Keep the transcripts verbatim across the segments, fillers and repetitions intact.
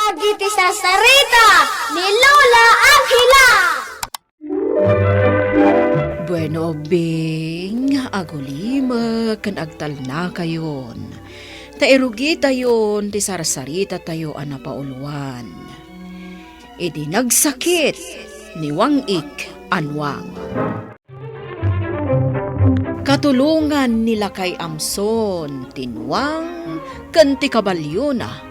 Dagiti sarsarita ni Lola Angela. Bueno, ubbing, agulimek ken agtalnakayon, ta irugitayon ti sarsaritatayo a napauluan. Idi nagsakit ni Wang-ik a Nuang. Katulongan ni Lakay Amson ti nuang ken ti kabalyona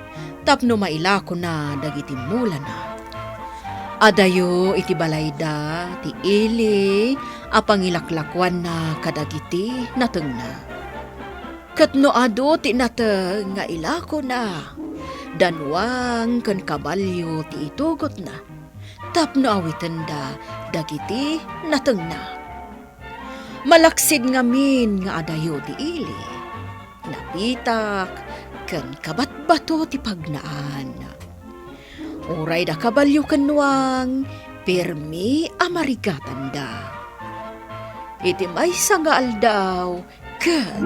tapno mailakona dagiti mulana. Adayo iti balayda ti ili a pangilaklakuanna kadagiti natengna. Ket no adu ti nateng nga ilakona, da nuang ken kabalyo ti itugotna tapno awitenda dagiti natengna. Malaksid ngamin nga adayo ti ili, napitak ken kabatbato ti pagnaan. Uray da kabalyo ken nuang, pirmi a marigatanda. Iti maysa nga aldaw, ket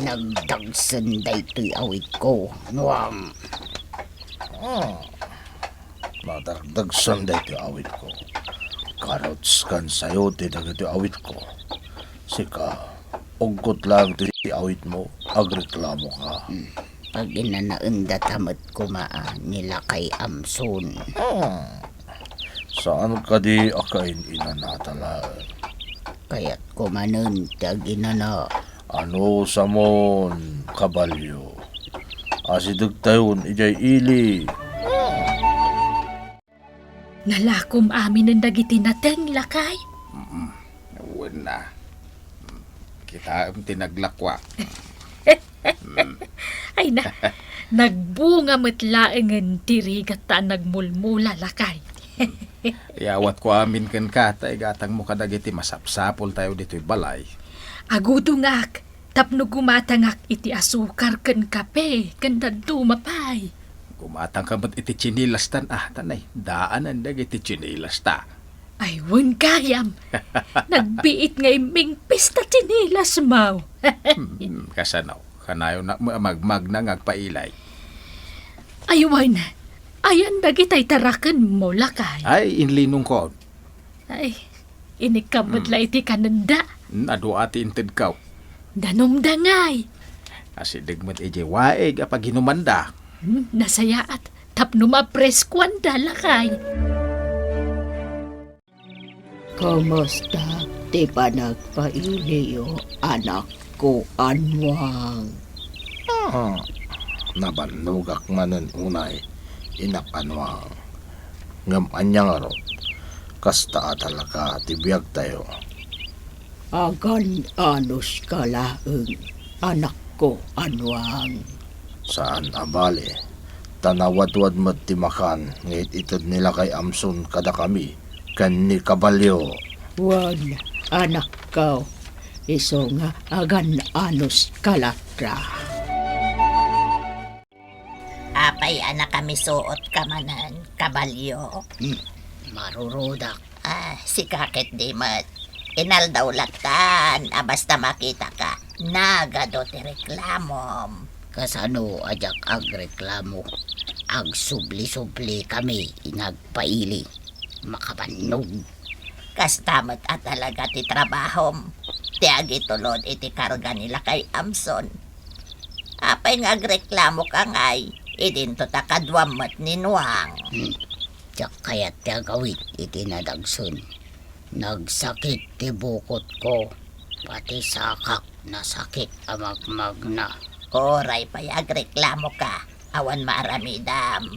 nagdagsen daytoy awitko, nuang. Ah, nadagdagsen daytoy awitko. Karutskan sayo ti dagitoy awitko. Sika, ugkot laeng ti awitmo, agreklamoka. Hmm. Paginanaendata met koma ni Lakay Amson. Ah, saan kadi a kain-inanata laeng? Kayatko manen ti aginana. Ano, Samon, kabalyo? Asidegtayon idiay ili. Nalakom aminen dagiti nateng, lakay? Mm, wen na. Kitaem ti naglakuak. Mm. Ay na, nagbunga met laengen ti rigatta a nagmulmula, lakay. Iyawatko amin kenka, ta igatangmo kadagiti masapsapultayo ditoy balay. Agudongak, tapno gumatangak iti asukar ken kape ken dadduma pay. Gumatangka met iti tsinilasta, ah, tanay, daanan dagiti tsinilasta. Ay, wen gayam. Nagbiit nga immingpis ta tsinilasmo. Hmm, kasano? Kanayon a magmagna nga agpailay. Ay, wen. Ayan dagitay tarakenmo, lakay. Ay, inlinongko. Ay, inikkan met la iti kanenda. Hmm, adu a ti intedko. Danumda ngay. Asideg met idiay waig a paginumanda. Hmm, nasayaat. Tapno mapreskuanda, lakay. Kumusta ti panagpailiyo, anakko a nuang? Ah, nabannogak manen unay, inak a nuang. Ngem ania ngarud, kasta a talaga ti biagtayo. Agan-anuska laeng, anakko a nuang. Saan a bale, ta nawadwad met ti makan nga it-ited ni Lakay Amson kadakami ken ni kabalyo. Wen, anakko, isu nga agan-anuska latta. Apay a nakamisuotka manen, kabalyo? Hmm, marurudak. Ah, sika ketdi met. Inaldaw lattan a basta makitaka, nagadu ti reklamom. Kasano a diak agreklamo? Agsubli-subli kami nga agpaili. Makabannog. Kasta met a talaga ti trabahom, ti agitulod iti karga ni Lakay Amson. Apay nga agreklamoka ngay, idinto ta kaduam met ni Nuang? Hmm. Diak kayat ti agawid iti nadagsen. Nagsakit ti bukotko, pati sakak nasakit a magmagna. Uray pay agreklamoka, awan maaramidam.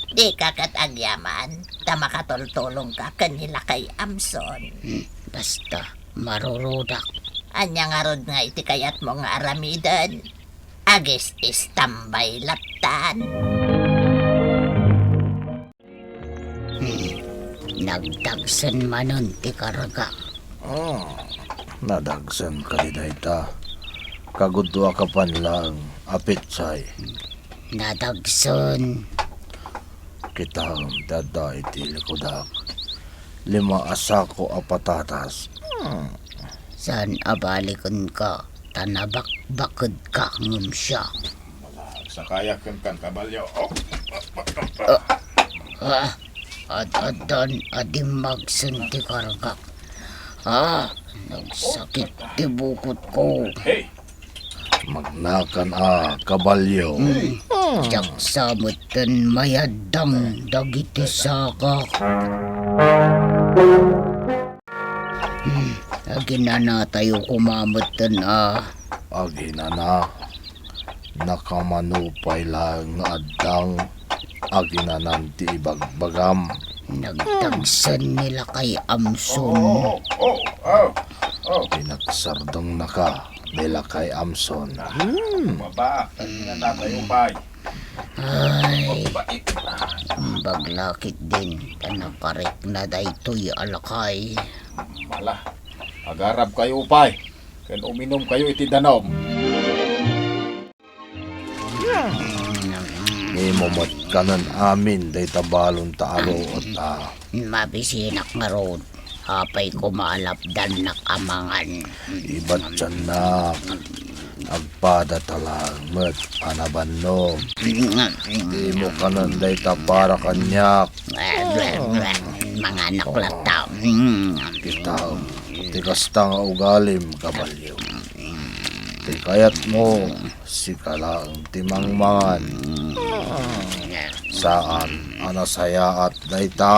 Dika ket agyaman, ta makatultulongka ken ni Lakay Amson. Hmm, basta, marurudak. Ania ngarud nga iti kayatmo nga aramiden? Agis-istambay lattan. Hmm, nagdagsen manen ti karga. Ah, nadagsen kadi dayta? Kagudua ka pan laeng a pitsay. Nadagsen. Kitaem ti adda iti likudak. Lima a sako a patatas. Hmm. Saan a balikenka, ta nabakbakedka ngem siak. Sakayak kenka, kabalyo. Oh. Ah, ah, ad-addan a dimmagsen ti kargak. Ah, nagsakit ti bukotko. Hey! Magnakan a, kabalyo. Hmm, diak sa metten mayaddang dagiti sakak. Hmm, aginanatayo koma metten a. Aginana, nakamano pay laeng nga addang aginanan ti ibagbagam. Nagdagsen ni Lakay Amson. Oh, oh, oh, oh, oh. Pinagsardengna ka ni Lakay Amson. Ah, hmm. Baba, aginanatayo pay. Ay, mabait. Imbag la ketdin ta nakarikna daytoy a lakay. Mala, agarabkayo pay, ken uminumkayo iti danum. Nimo met kanen amin dayta balon ta aruot a. Mabisinak ngarud. Apay koma a lapdannak a mangan? Ibat tiannak, agpadata laeng met a nabannog. Dimo kanen dayta para kaniak. Manganak latta. Kitaem ti kasta nga ugalim, kabalyo. Ti kayatmo, sika laeng ti mangmangan. Saan a nasayaat dayta.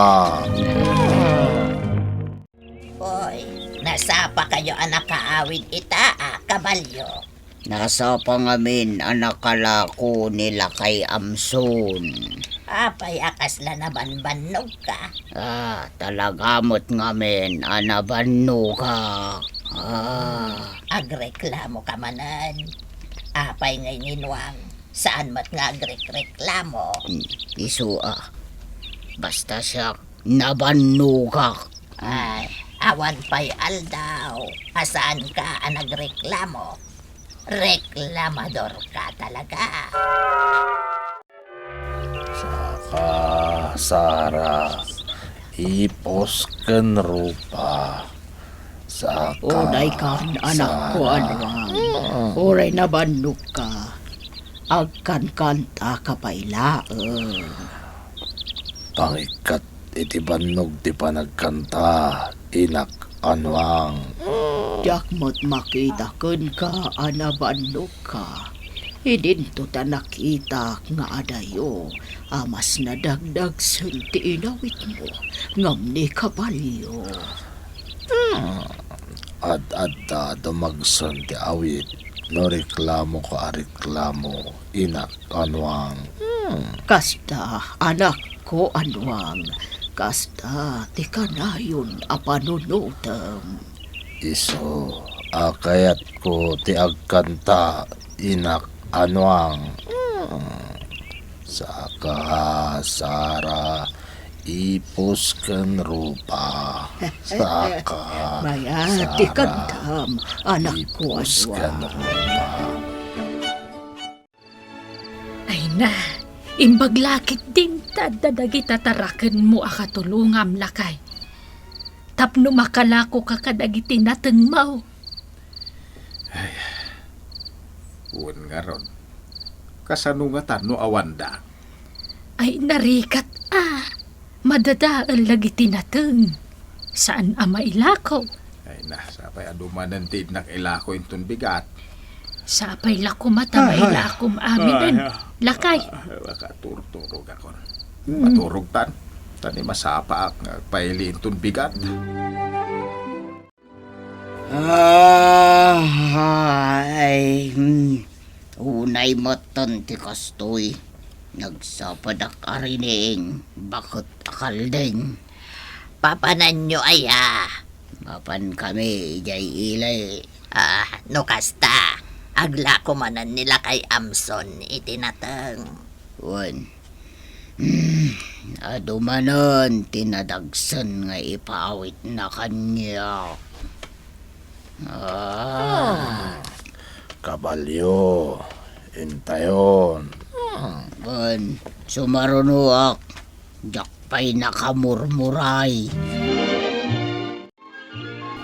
Hoy, nasapakayo a nakaawid ita a kabalyo. Nasapa ngamin a nakalako ni Lakay Amson. Apay a kasla nabanbannogka? Ah, talaga met ngamin a nabannogak. Ah. Agreklamoka manen. Apay ngay ni Nuang, saan met nga agrekreklamo? Hmm, isu a. Basta siak, nabannogak. Ay, awan pay aldaw a saanka a nagreklamo. Reklamadorka talaga. Saka, Sara, ipus ken rupa. Saka, unay kan, anakko, Sara. Anuang. Mm. Uray nabannogka, agkankantaka pay laeng. Pangikkat iti bannog ti panagkanta, inak Anuang. Diak met makita kenka a nabannogka. Idinto ta nakitak nga adayo a mas nadagdagsen ti inawitmo ngem ni kabalyo. Hmm. Ad-adda dumagsen ti awit no reklamoka a reklamo, inak Anuang. Hmm. Kasta, anakko Anuang, kasta ti kanayon a panunotem. Isu a kayatko ti agkanta, inak Anuang. Hmm. Saka, Sara, ipus ken rupa. Saka, mayat ti Sara, kantam, anakko, ipus ken Anuang. Rupa. Ay na, imbag la ketdin ta adda dagiti tarakenmo a katulongam, lakay. Tapno makalakoka kadagiti natengmo. Ay, wen ngarud, kasano ngatan no awanda? Ay, narigat a. Madadael dagiti nateng. Saan a mailako. Ay na, sapay a dumanen ti innak ilako inton bigat. Sapay la koma ta mailakom aminen. Ay, ah. Lakay. Ah, makaturturogakon. Hmm. Maturogtan. Ta ni masapaak nga agpaili inton bigat. Ah, ay, hmm. Unay metten ti kastoy. Nagsapadak a rining, baket a kalding. Papananyo aya? Mapankami idiay ili. Ah, no kasta, aglako manen ni Lakay Amson iti nateng. Wen. Hmm, adu manen ti nadagsen nga ipaawitna kaniak. Ah. Kabalyo, intayon. Hmm. Wen, sumarunoak. Diak pay nakamurmuray.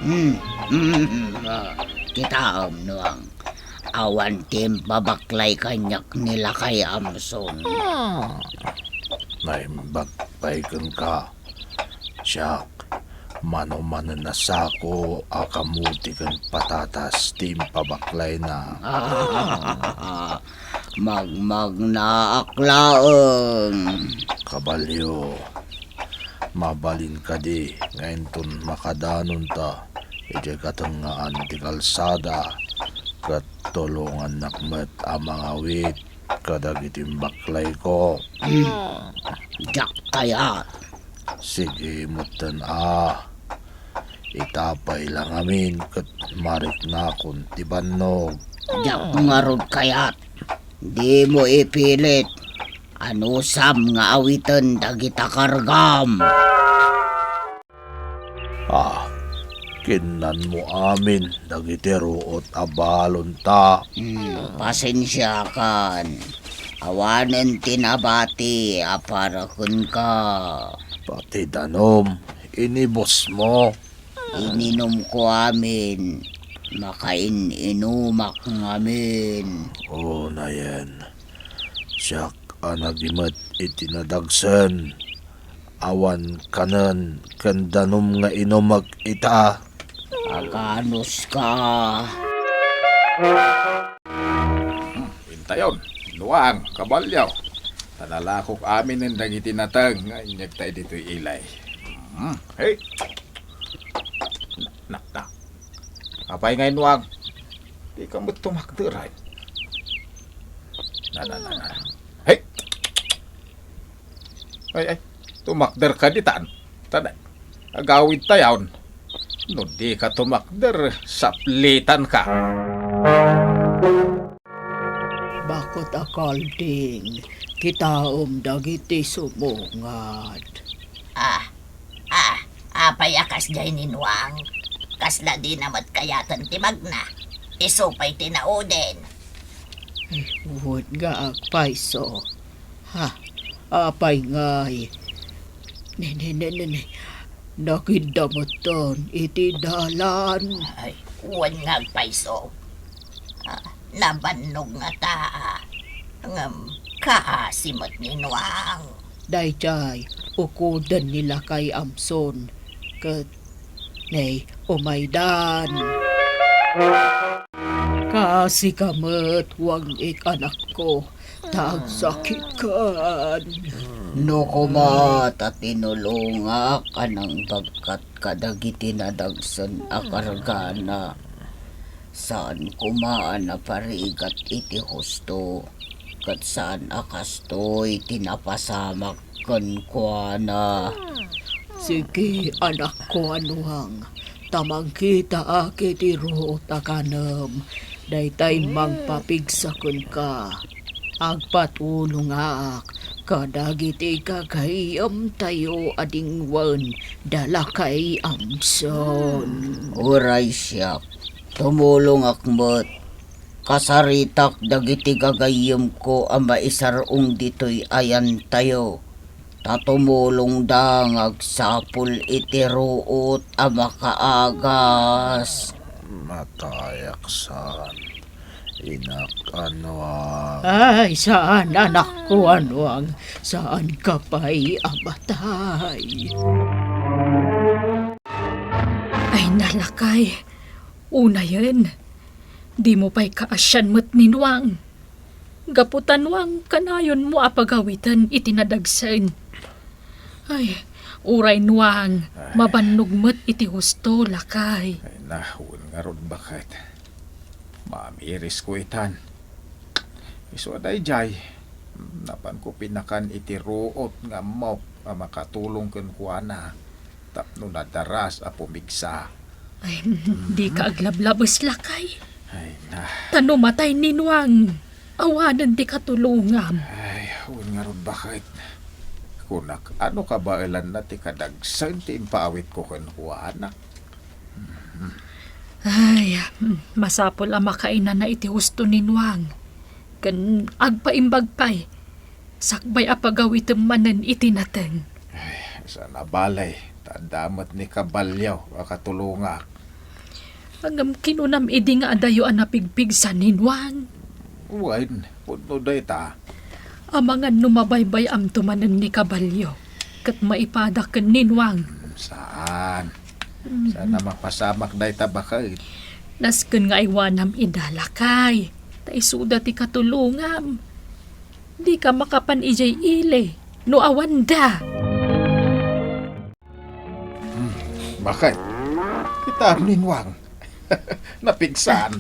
Hmm, hmm, ah, kitaem, Nuang. awan ti impabaklay kaniak ni Lakay Amson. Naimbag pay kenka. Siak, mano manen a sako a kamuti ken patatas ti impabaklayna. Magmagnaak laeng. Kabalio, mabalin kadi nga inton makadanonta idiay katengngaan ti kalsada, ket tulongannak met a mangawit kadagiti imbaklayko. Hmm, diak kayat. Sige metten a. Ita pay la ngamin ket mariknakon ti bannog. Diak ngarud kayat. Dimo ipilit. Anusam nga awiten dagita kargam? Ah, kinnanmo amin dagiti ruot a balonta. Hmm, pasensiakan. Awanen ti nabati a para kenka. Pati danum, inibusmo. Ininumko amin, makain-inumak ngamin. Unayen, siak a nagimet iti nadagsen, awan kanen ken danum nga inumek ita. Aganuska. Hmm, intayon, Nuang, Kabalio. Ta nalakok aminen dagiti nateng nga inyegta ditoy ilay. Hmm, hey. Na, na, na. Apay ngay, Nuang? Dika met tumakder, ay. Na, na, na, na. Hey! Ay, ay. Tumakder ka ditan. Tada. Agawid tayon. No dika tumakder, saplitan ka. Bakot a Kalding, kitaem dagiti sumungad. Ah, ah, apay a kasdiay ni Nuang? Kasla dina met kayaten ti magna. Isu pay ti nauden. Ay, wen nga agpayso. Ha, apay ngay? Ne, ne, ne, ne, ne. Nakidda metten iti dalan. Ay, wen nga agpayso. Ah, nabannog ngata. Ngem kaasi met ni Nuang. Daydiay, ukoden ni Lakay Amson. Ket ne, umaydan. Kaasi ka met, Wang-ik, anakko, ta agsakitkan. No koma ta tinulongak a nangbagkat kadagiti nadagsen a kargana, saan koma a naparigat iti husto, ket saan a kastoy ti napasamak kenkuana. Sige, anakko a Nuang, ta mangkitaak iti ruot a kanem, daytay mangpapigsa kenka. Agpatulongak kadagiti gagayyemtayo a dingwen da Lakay Amson. Uray siak, tumulongak met. Kasaritak dagiti gagayyemko a maisar-ong ditoy ayantayo, ta tumulongda nga agsapul iti ruot a makaagas. Matayak saan, inak a Nuang. Ay, saan, anakko a Nuang. Saan ka pay a matay. Ay, na, Lakay. Unayen, dimo pay kaasian met ni Nuang. Gapu ta Nuang, kanayonmo a pagawiten iti nadagsen. Ay, uray Nuang, Ay. mabannog met iti husto, Lakay. Ay, na, wen ngarud, baket. Mamirisko itan. Isu a daydiay, napanko pinakan iti ruot nga ammok a makatulong kenkuana tapno nadaras a pumigsa. Ay, dika aglablabes, Lakay. Ay, na. Ta no matay ni Nuang, awanen ti katulongam. Ay, wen ngarud, baket. Kunak, ano kabaelanna ti kadagsen ti impaawitko kenkuana? Ay, masapul a makainana iti husto ni Nuang. Ken agpaimbag pay, sakbay a pagawitem manen iti nateng. Ay, saan a bale, ta adda met ni Kabalio a katulongak. Ngem kinunam idi nga adayo a napigpigsa ni Nuang. Wen, pudno dayta. Amangan no mabaybay-amto manen ni Kabalyo, ket maipada ken ni Nuang. Hmm, saan. Mhm. Saan a mapasamak dayta, baket. Nasken nga aywanam ida, lakay. Ta isuda ti katulongam. Dika makapan idiay ili no awanda. Hmm, baket. Kitam ni Nuang. Napigsan.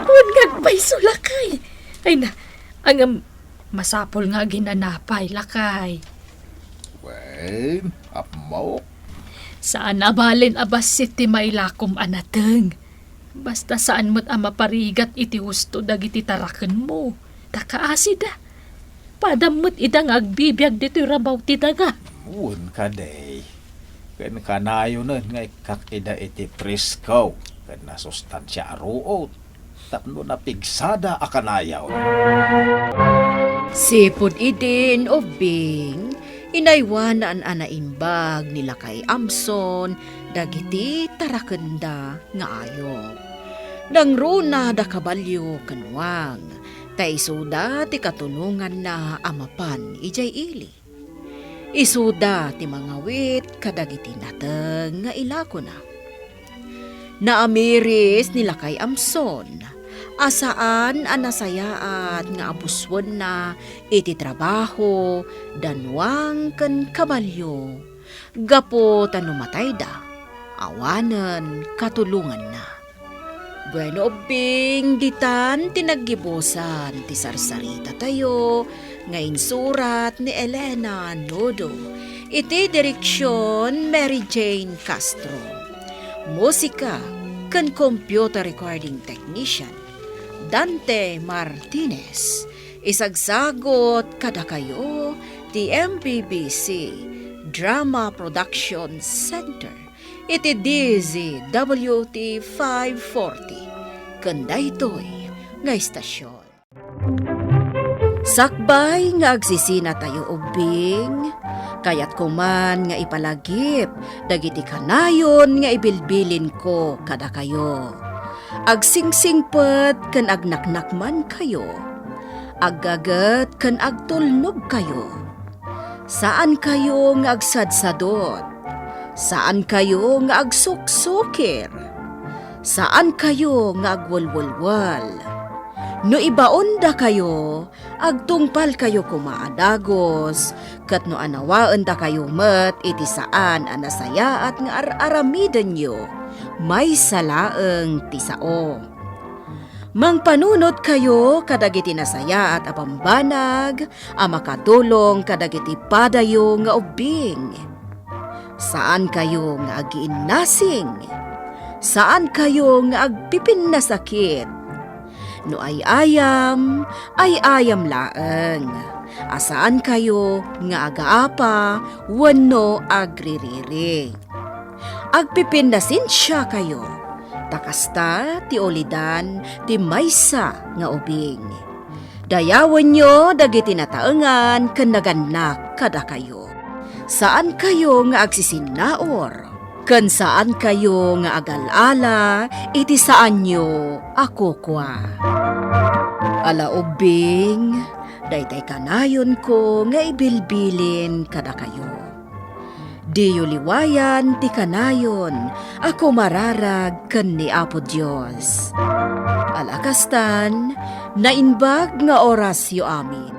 Wen nga agpayso, lakay. Ay na, ngem masapul nga aginana pay, lakay. Wen, ammok. Saan a balen a bassit ti mailakom a nateng. Basta saan met a maparigat iti husto dagiti tarakenmo, ta kaasida. Padam met ida nga agbibiag ditoy rabaw ti daga. Wen kadi. Ken kanayonen nga ikkak ida iti presko ken nasustansia a ruot tapno napigsada a kanayon. Sipud idin ubbing, inaywanan a naimbag ni Lakay Amson dagiti tarakenda nga ayup. Nangruna da Kabalyo ken Nuang, ta isuda ti katulonganna a mapan idiay ili. Isuda ti mangawit kadagiti nateng nga ilakona. Naamiris ni Lakay Amson a saan a nasayaat nga abusoenna iti trabaho da Nuang ken Kabalyo gapu ta no matayda, awanen katulonganna. Bueno, ubbing, ditan ti naggibusan ti sarsaritatayo nga insurat ni Elena Nudo, iti direksion Mary Jane Castro. Musika ken computer recording technician, Dante Martinez. Isagsagut kadakayo ti M B B C Drama Production Center iti D Z W T five forty, ken daytoy nga istasyon. Sakbay nga agsisinatayo ubbing, kayatko man nga ipalagip dagiti kanayon nga ibilbilinko kadakayo. Agsingsingpet ken agnaknakmankayo. Aggaget ken agtulnogkayo. Saankayo nga agsadsadot. Saankayo nga agsuksukir. Saankayo nga agwelwelwel. No ibaondakayo, agtungpalkayo koma a dagus, ket no anawaendakayo met iti saan a nasayaat nga ar-aramidenyo, maysa laeng ti sao. Mangpanunotkayo kadagiti nasayaat a bambanag a makatulong kadagiti padayo nga ubbing. Saankayo nga agiinnasing. Saankayo nga agpipinnasakit. No ay-ayam, ay-ayam laeng. A saankayo nga agaapa wenno agririri. Agpipinnasensiakayo, ta kasta ti ulidan ti maysa nga ubing. Dayawenyo dagiti nataengan ken nagannak kadakayo. Saankayo nga agsisinnaur, ken saankayo nga agal-ala iti saanyo a kukua. Ala ubbing, daytay kanayonko nga ibilbilin kadakayo. Diyo liwayan ti kanayon a kumararag ken ni Apo Dios. Ala kastan, naimbag nga orasyo amin.